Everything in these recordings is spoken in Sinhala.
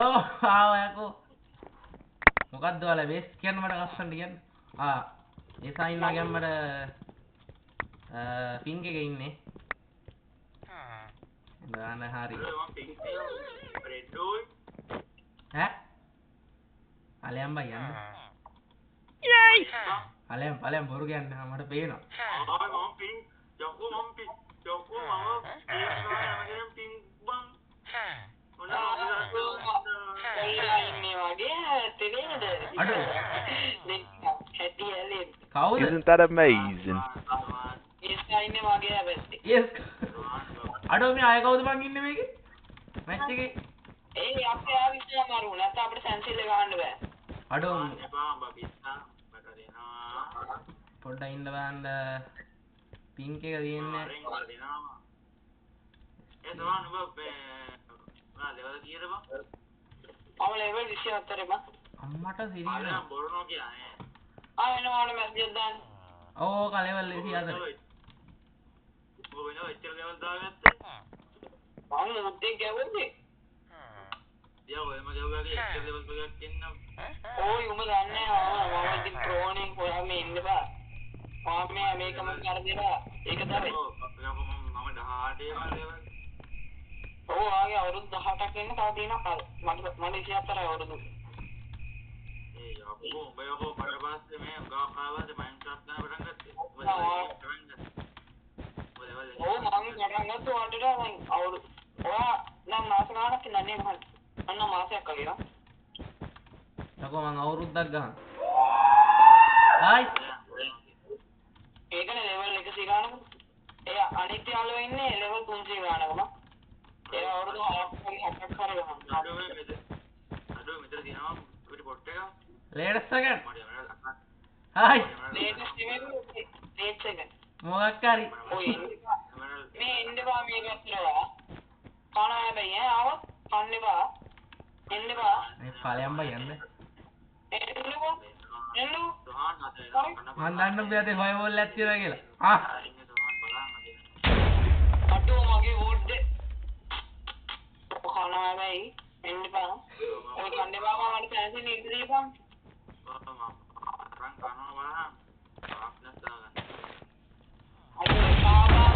ඔව් ආවා යකෝ. මොකද්ද ඔයාලා බේස් කියන්න මට ලස්සනට කියන්න. ආ ඒ සයින් වගේ මට පින්ක් එකේ ඉන්නේ. ගාන හරි. ඈ? අලයන් බයි යන්න. යයි. අලයන් පලයන් බොරු කියන්නේ මට පේනවා. ආ මම පින්ක් යකෝ මම පින්ක් යකෝ මම පින්ක් පින්ක් බං. කවුද? Isn't that amazing? Yes. අඩෝ මේ ආය කවුද මං ඉන්නේ මේකේ? මැච් එකේ. ඒ අපේ ආ විශ්වා මරු නැත්නම් අපිට සැන්සිල් එක ගහන්න බෑ. අඩෝ එපා බා පිස්සා මට දෙනවා. පොඩ්ඩක් ඉන්න බලන්න. පින්ක් එක තියෙන්නේ. ඒ සෝහන් ඔබ මේ ලෙවල් කීයද බං? මම ලෙවල් 24 බං. අම්මට සිරින. ආ බොරනෝ කියන්නේ. ආ එනවා ඔයාලා මැසේජ් දාන්න. ඔව් ඔක ලෙවල් 24. ඔබ වෙනව එච්චර ලෙවල් දාගත්තේ? මං මුද්දේ ගැවුවේ. දියා ඔයම ගැව්වාගේ එච්චර ලෙවල් වගේක් එන්න. ඔය උඹ දන්නේ නැහැ මම ඉතින් ප්‍රෝ නේ ඔයා මේ ඉන්න බා. මම මේ මේකම කර දෙනවා. ඒක තමයි. ඔව් මම 18 මං ලෙවල්. ඔව් ආගේ අවුරුදු 18ක් වෙන්න තව තියෙනවා කල්. මට මට 24යි අවුරුදු. ඒ යකෝ උඹ යකෝ මට පස්සේ මේ ගා කාවද මයින්ක්‍රාෆ්ට් ගන්න පටන් ගත්තේ. උඹ පටන් ගත්තේ. ඔව් මං පටන් ගත්ත ඔයාලට දැන් අවුරුදු ඔයා නම් මාස ගාණක් ඉඳන් නේ මහත්. අන්න මාසයක් වගේ නා. යකෝ මං අවුරුද්දක් ගහන. හායි. ඒකනේ ලෙවල් 100 ගානක. ඒ අනිත් යාළුවෝ ඉන්නේ ලෙවල් 300 ගානක බං. ඒ අවුරුදු 6ක් වගේ 7ක් හරි ගහන. අඩෝ මෙතන අඩෝ මෙතන තියෙනවා අපිට පොට් එක. Latest second. Hi. Latest නෙමෙයි ලේට් සෙකන්ඩ්. මොකක් හරි. ඔය මේ එන්න බා මේ පැත්තට ඔයා. කන හැබැයි ඈ ආවොත් කන්න එපා. එන්න එපා. මේ ඵලයන් බයි යන්න. එන්නකෝ. එන්නකෝ. මං දන්න උඹ යතේ ෆයර්වෝල් එකක් තියනවා කියලා. ආ. අඩෝ මගේ වුඩ් කන හැබැයි එන්න එපා. ඔය කන්න එපා මම මට සෑන්සි නිද දීපන්. අරන් කනවා බලහන්. ආප්නස් දාගන්න. අඩෝ කාවා.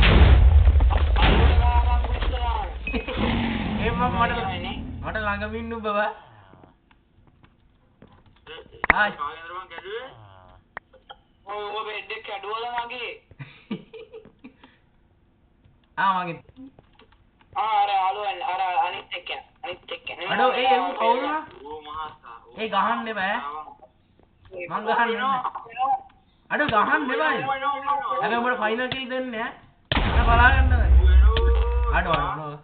අඩෝ කාවා කුස්තරා. ඒ මම මට ළඟම ඉන්න උඹ බා. හායි. කාගෙන්ද බං කැඩුවේ? ඔය ඔය බෙඩ් එක කැඩුවද මගේ? ආ මගේ. ආ අර ආලුවන් අර අනිත් එක්ක අනිත් එක්ක. අඩෝ ඒ එම් කවුද? ඌ මහතා. ඒ ගහන්න එපා. මං ගහන්න නෑ. අඩෝ ගහන්න එපා. හැබැයි උඹට ෆයිනල් කිල් දෙන්නේ ඈ. අර බලා ගන්න බෑ. අඩෝ අඩෝ.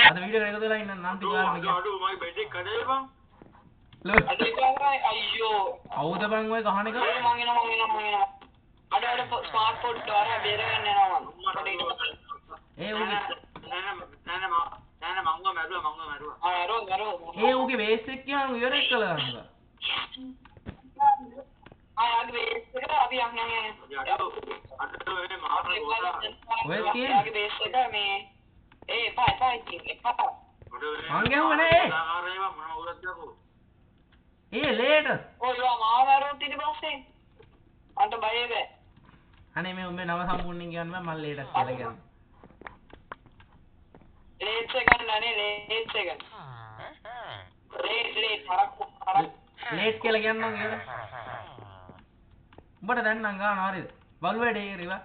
අද වීඩියෝ එක එකතු වෙලා ඉන්න නම් ටික ගන්න ගියා. අඩෝ මගේ බෙඩ් එක කඩේ බං. අඩෝ ඒක අයියෝ. කවුද බං ඔය ගහන එක? මං එනවා මං එනවා මං එනවා. අඩෝ අඩෝ ස්මාර්ට් ෆෝන් අර බේර ගන්න යනවා මං. ඒ උගේ නෑ නෑ නෑ නෑ මංගව මැරුවා මංගව මැරුවා. ආ මැරුවා මැරුවා. ඒ උගේ බේස් එක කියන් ඉවරයි කළා ගන්න බා. ආ යාගේ බේස් එක අපි යන් යන් යන්. අඩෝ අඩෝ මේ මාර ගෝසා. ඔය තියෙන්නේ. යාගේ බේස් එක මේ ඒ එපා එපා ඉතින් එපා. මං ගැහුවේ නෑ. ආ මොන උරක්ද යකෝ. ඒ ලේටර්. ඔය යා මාව මැරුවොත් ඊට පස්සේ මන්ට බය බෑ. අනේ මේ උඹේ නම සම්පූර්ණයෙන් කියන්න බෑ මං ලේටර් කියලා කියන්නේ. ලේට් සෙකන්ඩ් අනේ ලේට් සෙකන්ඩ්. ලේට් ලේට් හරක් හරක් ලේට් කියලා කියන්නම් ඉවර. උඹට දැන් නම් ගන්න හරිද? බලු වැඩේ ඉරිවා.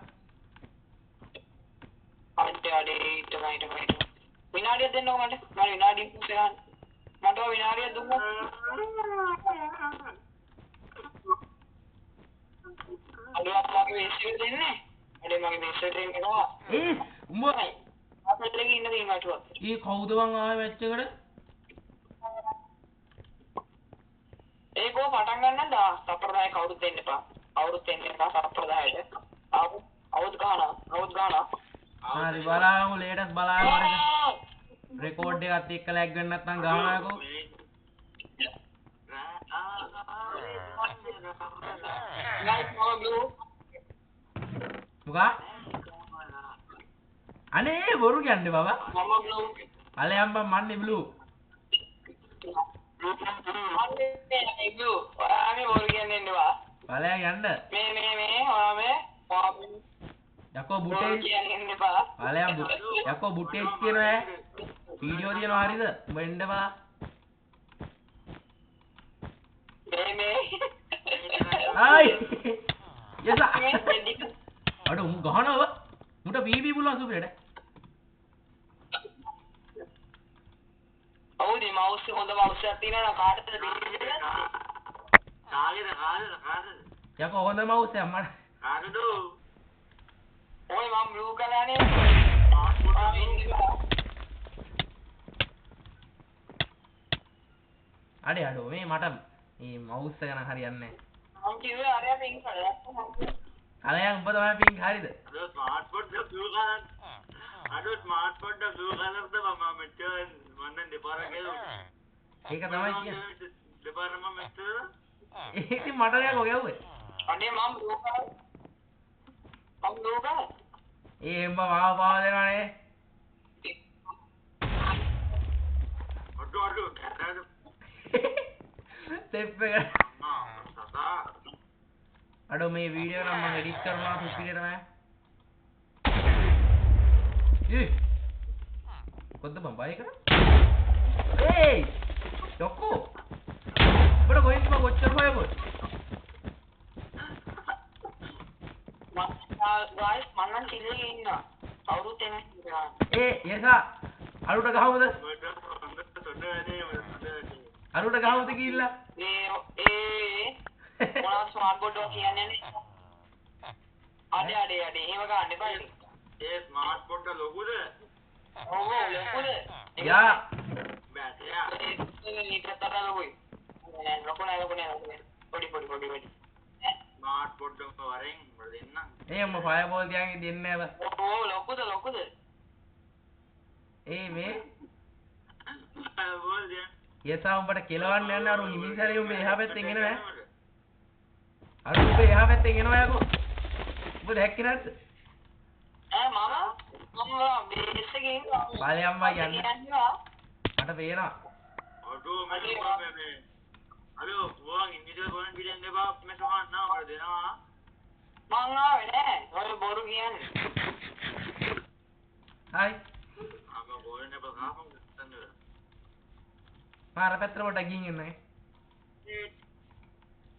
අඩේ අඩේ ඊට මයිට මයිට. විනාඩියක් දෙන්නකෝ මට. මම විනාඩියක් පුස්සේ ගන්න. මට ඔය විනාඩියක් දුන්නොත් අඩේ මගේ බේස් එකට දෙන්නේ. අඩේ මගේ බේස් එකට දෙන්න එනවා. ඒ උඹ අපේ එකේ ඉන්න දෙන්න මට. ඒ කවුද බං ආවේ මැච් එකට? ඒකෝ පටන් ගන්න දා තප්පර 10 කවුරුත් දෙන්න එපා. කවුරුත් දෙන්න එපා තප්පර 10ට. අවුත් ගහනවා අවුත් ගහනවා. හරි බලාමු ලේටස් බලාමු හරිද? රෙකෝඩ් එකත් එක්ක ලැග් වෙන්න නැත්නම් ගහනකෝ. ගයිස් මම බ්ලූ. මොකා? අනේ බොරු කියන්නේ බබා. මම බ්ලූ. ඵලයන් බං මන්නේ බ්ලූ. අනේ බ්ලූ. ඔයා මේ බොරු කියන්නේ එන්නවා. ඵලයන් යන්න. මේ මේ මේ ඔයා මේ යකෝ බුටේ කියන්නේ එන්න එපා. ඵලයන් යකෝ බුටේ කියනවා ඈ. වීඩියෝ තියෙනවා හරිද? උඹ එන්න බා. මේ මේ ආයි යස අඩෝ උඹ ගහනවා බා. මුට පීපී පුළුවන් සුපිරියට. ඔව් දී මවුස් හොඳ මවුස් එකක් තියෙනවා නම් කාටද පීපී දෙන්නේ? කාගේද කාගේද කාගේද? යකෝ හොඳ මවුස් එකක් මට. කාටද? ඔය මම බ්ලූ කලර් නේ. අඩේ අඩෝ මේ මට මේ මවුස් එක නම් හරියන්නේ නැහැ. මං කිව්වේ අරයා පින්ක් කලර්. අරයා උඹ තමයි පින්ක් හරිද? අඩෝ ස්මාර්ට් බෝඩ් එක බ්ලූ කලර්. අඩෝ ස්මාර්ට් බෝඩ් එක බ්ලූ කලර් ද මම මෙච්චර මං දැන් දෙපාරක් ගිහුවා. ඒක තමයි කියන්නේ. දෙපාර මම මෙච්චර. ඉතින් මට නෑ කො ගැව්වේ. අනේ මං බ්ලූ කලර්. මං බ්ලූ කලර්. ඒ උඹ මාව පාව දෙනවනේ. අඩෝ අඩෝ ස්ටෙප් එක. අඩෝ මේ වීඩියෝ නම් මම එඩිට් කරනවා සුපිරියට නෑ. ඒ කොද්ද බං බය කරා? ඒයි යකෝ උඹට කොහෙන්ද බං කොච්චර බය බෝ? මං ගායිස් මං නම් චිල් එකේ ඉන්නවා. කවුරුත් එන්නේ නෑ. ඒ යසා අරුට ගහමුද? අරුට ගහමුද ගිහිල්ලා? ඒ ඒ මොනවා ස්මාර්ට් බෝඩ් එක කියන්නේ නේ. අඩේ අඩේ අඩේ එහෙම ගන්න එපා ඉතින්. ඒ ස්මාර්ට් බෝඩ් එක ලොකුද? ඔව් ලොකුද? යා බෑ යා. ඒ ඊටතර ලොකුයි. නෑ ලොකු නෑ ලොකු නෑ ලොකු නෑ. පොඩි පොඩි පොඩි පොඩි. ස්මාර්ට් බෝඩ් එක වරෙන් උඹට දෙන්නම්. ඒ අම්ම ෆයර් බෝල් තියන් දෙන්නේ නෑ බා. ඔව් ලොකුද ලොකුද? ඒ මේ ෆයර් බෝල් තියන්. යසා උඹට කෙලවන්න යන්න අර හිමින් සැරේ උඹ එහා පැත්තෙන් එනවා ඈ. අර උඹ එහා පැත්තෙන් එනවා යකෝ. උඹ දැක්කේ නැද්ද? ඈ මම මම බේස් එකේ ඉන්නවා. ඵලයන් බා යන්න. මට පේනවා. අඩෝ මේ මේ අඩෝ ගෝවන් ඉන්විජුවල් ගෝවන් පිටින් දෙපා මේ සමාන නා මට දෙනවා. මං ආවේ නෑ. ඔය බොරු කියන්නේ. හරි. ආ මම ගෝවන් එපා ගහපන් තන්නේ. මම අර පැත්තට පොඩ්ඩක් ගිහින් එන්න ඈ.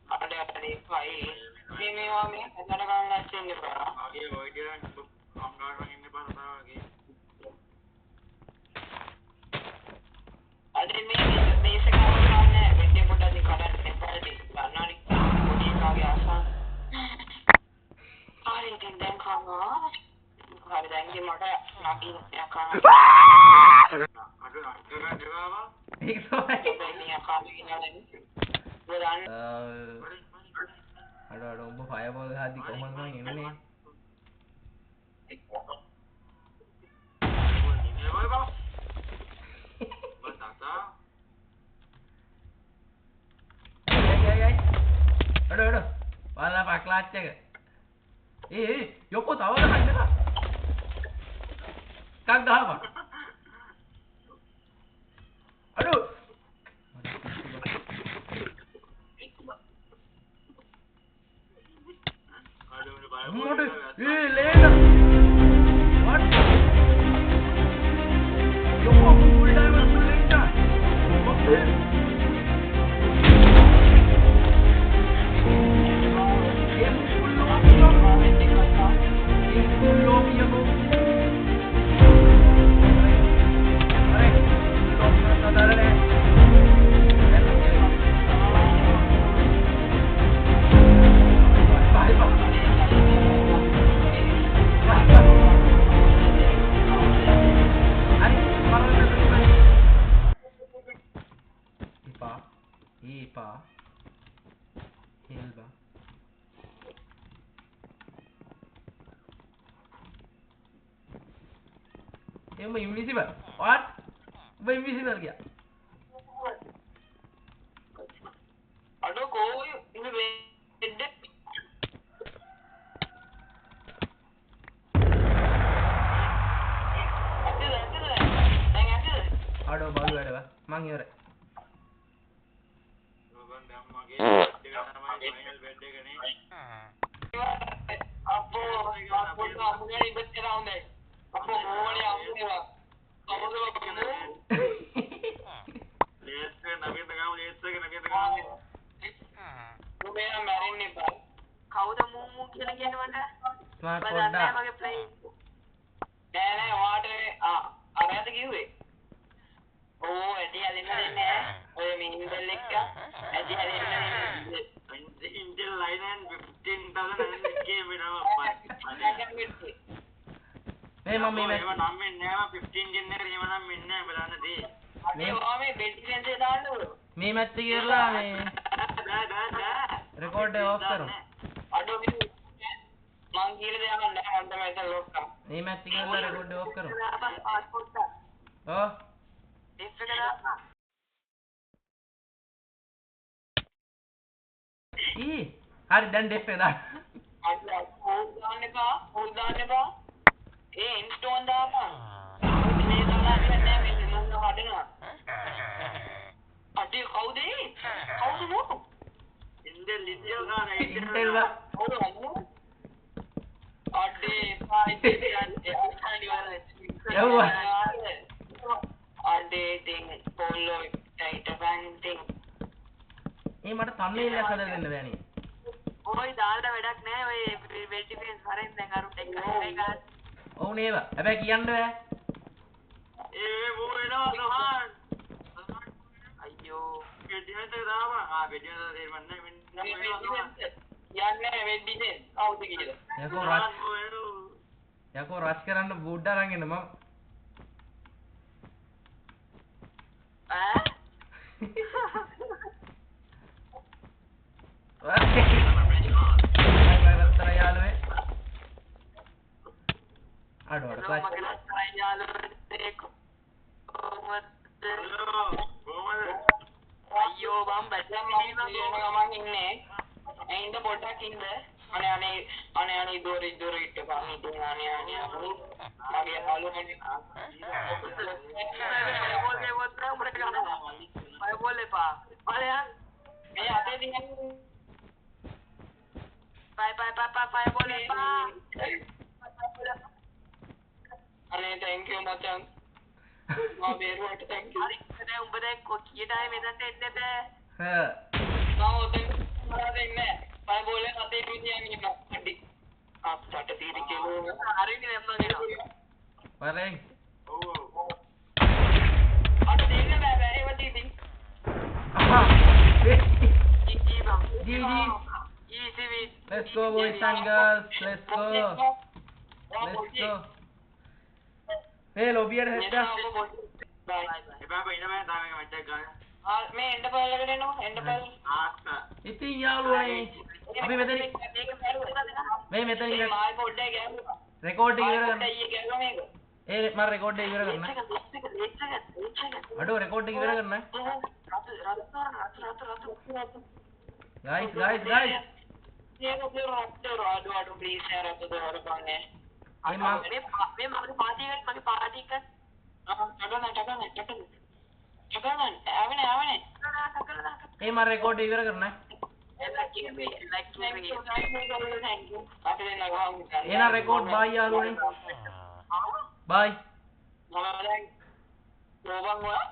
අඩේ අඩේ පයි. මේ මේවා මේ හදන ගන්න ලැස්ති වෙන්න එපා. ආගේ ඔය ටික අංගාරන් ඉන්න එපා තා වගේ. අඩේ මේ බේස් එක ගන්න නෑ. වෙන්නේ පොඩ්ඩක් ඉතින් කඩන්න එපා ඉතින්. දන්නවනේ පොඩි එකාගේ ආසාව. හරි ඉතින් දැන් කනවා. හරි දැන් ඉතින් මට නගින්න යකා. අඩෝ අඩෝ දෙවා. ඒක තමයි. දැන් යකා කියනවා. අඩෝ අඩෝ උඹ ෆයර් බෝල් ගහද්දි කොහොමද මං එන්නේ? අඩෝ අඩෝ බලලා පා ක්ලච් එක. ඒ ඒ යකෝ තව ගහන්න එපා. එකක් ගහපන්. අඩෝ මොකද ඒ ලේන what යකෝ ෆුල් ඩයිමන්ඩ් ෆුල් එන්ටර් මොකද ඒ ෆුල් ලෝක යකෝ අਰੇ ලෝක කරලා බයි බයි එපා එපා හෙල්බා ඒ උඹ ඉන්විසිබල් what උඹ ඉන්විසිබල් ගියා අඩෝ කෝ ඉන්න බෙඩ් අඩෝ බලු වැඩ බා. මං ඉවරයි. මං දැන් මගේ බෙඩ් එක තමයි ෆයිනල් බෙඩ් එක නේ. අපෝ අපෝ අමුනේ ඉබත් කරා හොඳයි. අපෝ මෝඩේ අමුනේ කවුද බං? ලේස් එක නගින්න ගමු ලේස් එක නගින්න ගමු. උඹේ නම් මැරෙන්න එපා. කවුද මූ මූ කියලා කියන්නේ මට? ස්මාර්ට් මම දන්නේ පොඩ්ඩක්. මගේ ප්ලේ. නෑ නෑ ඔයාට ආ අරයද කිව්වේ. ඕ ඇටි හැදෙන්න දෙන්නේ නෑ. ඔය මිනිබෙල් එක්ක ඇටි හැදෙන්න දෙන්නේ. Intel i9 15000 එකේ වෙනවා අප්පා. මේ මම මේ ඒව නම් වෙන්නේ නෑ මම 15 ජෙන් එකට එහෙම නම් වෙන්නේ නෑ බලන්න තේ. අනේ ඔයා මේ බෙඩ් ඩිෆෙන්ස් එක දාන්න ඕන. මේ මැච් එක ඉවරලා මේ බෑ බෑ බෑ. රෙකෝඩ් එක ඔෆ් කරමු. අඩෝ මේ මං කියලා දෙයක් නෑ මං තමයි එතන ලොක් කරා. මේ මැච් එක ඉවරලා රෙකෝඩ් එක ඔෆ් කරමු. දාපන් පාස්පෝට් එක. ඔව්. F එක දාපන්. ඊ හරි දැන් ඩෙෆ් එක දාන්න. අඩෝ හෝල් දාන්න එපා හෝල් දාන්න එපා. ඒ ඉන්ස්ටෝන් දාපන්. මේ දාලා හරියන්නේ නෑ මේ මං හදනවා. අඩේ කවුද ඒ? කවුද මෝ? ඉන්ටෙල් ඉන්ටෙල් ගන්න ඉන්ටෙල් බා. කවුද මෝ? අඩේ එපා ඉතින් යව්වා. අඩේ ඉතින් පොල්ලෝ හිටපන් ඉතින්. ඒ මට තම්නේල් එකක් හදලා දෙන්න බෑනේ. ඔය දාලා වැඩක් නෑ ඔය බෙඩ් ඩිෆෙන්ස් වරෙන් දැන් අරුත් එක්ක එකයි ගන්න. ඔව් නේව. හැබැයි කියන්න බෑ. ඒ මෝ එනවා සහන්. අයියෝ බෙඩ් ඩිෆෙන්ස් එක දාපන්. ආ බෙඩ් ඩිෆෙන්ස් එක තේරුම් නෑ මෙන්න යන්නේ වෙඩ් ඩිෆෙන්ස් කවුද කියලා. යකෝ රච් යකෝ රච් කරන්න බූට් අරන් එන්න මම. ඈ බයි බයි රත්තරන් යාළුවේ. අඩෝ අඩෝ ක්ලච්. මගේ රත්තරන් යාළුවනේ කොහොමද? හලෝ කොහමද? අයියෝ බම් දැන් මම කියන ගමන් ඉන්නේ. ඒ ඉන්න පොඩ්ඩක් ඉන්න. අනේ අනේ අනේ අනේ දොර දොර හිටපන් ඉතින් අනේ අනේ අනේ මගේ යාළුවනේ ෆයර්බෝල් ගෙවුවොත් නෑ උඹට ගහනවා. ෆයර්බෝල් එපා. ඵලයන්. මේ අතේ තියන් බයි බයි බයි බයි ෆයර්බෝල් එපා. අනේ thank you මචං. මම බේරුවට thank you. හරි දැන් උඹ දැන් කීයට ආයේ මෙතනට එන්න බෑ. හා මම ඔතෙන් මරා දෙන්නේ නෑ. ෆයර්බෝල් එක අතේ තියන් ඉන්න අඩි. අප්පට තීරි කෙලෝ. හරිනේ දැන් මං එනවා. වරෙන්. ඔව් ඔව්. අට දෙන්න බෑ බෑ ඒව ඉතින්. අහා. GG බං. GG. Easy win. Let's go boys and girls. Let's go. Let's go. මේ ලොබියට සෙට් එක. බයි. එපා බා ඉන්න බෑ තාම එක මැච් එකක් ගන්න. ආ මේ එන්න පල් එකට එන්නකො එන්න පල්. ආස්ස. ඉතින් යාළුවනේ අපි මෙතනින් මේක පැරුවා මේ මෙතනින් මේ මායි පොඩ්ඩක් ගැහුවා. රෙකෝඩ් එක ඉවර මායි කරන්න. පොඩ්ඩක් ඊයේ ගැහුවා මේක. ඒ මම රෙකෝඩ් එක ඉවර කරන්න. අඩෝ රෙකෝඩ් එක ඉවර කරන්න. රතු රතු රතු රතු රතු. Guys guys guys. ඒක රතු අඩු අඩු ප්ලීස් යාර රතු දොරපන්නේ. ඒ මං මේ මේ මගේ පාටි එකට මගේ පාටි එකට ආ ටකන ටකන ටකන ටකන ආවනේ ආවනේ. ඒ මම රෙකෝඩ් එක ඉවර කරන්න. Like thank you. අපි දෙන්න ගහමු. එහෙනම් රෙකෝඩ් බයි යාළුවනේ. බයි. මම දැන් රෝබන් ඔයා